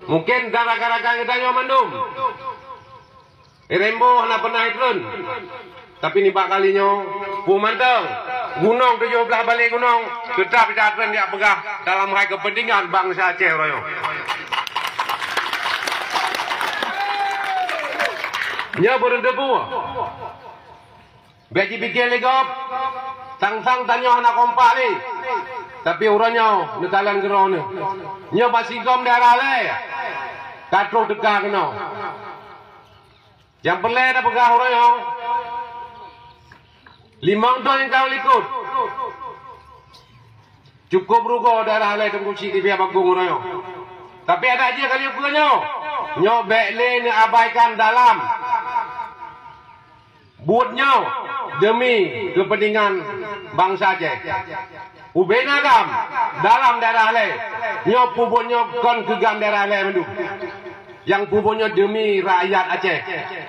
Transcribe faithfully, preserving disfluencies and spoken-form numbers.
Mungken rakan-rakan geutanyoe mandum, Rembo hana pernah jitreun. Tapi nibak kali nyoe, peue mantong, gunong tujoh blaih balée gunong, teutab jitreun jak peugah dalam hai keupeuntengan bansa Aceh uroe nyoe. Nyoe beureundeue peue. Bék jipike lé gob, sang-sang tanyoe hana kompak lé. Tapi uroe nyoe neukalon keudroe neuh. Nyoe bak sigom daerah lhée ka troh teuka keunoe. Nyang peureulée tapeugah uroe nyoe, limong thon nyang ka likot, cukôp rugoe daerah lhée Teungku Chik di Pihak Bagong uroe nyoe. Tapi adak jih ka lheueh peue nyoe, nyoe bék lé neuabaikan dalam buet nyoe demi keupeuntengan bansa Aceh. Ubena GAM dalam daerah lhée, nyoe peubuet nyoe kon keu GAM daerah lhée mandum. Nyang peubuet nyoe demi rakyat Aceh.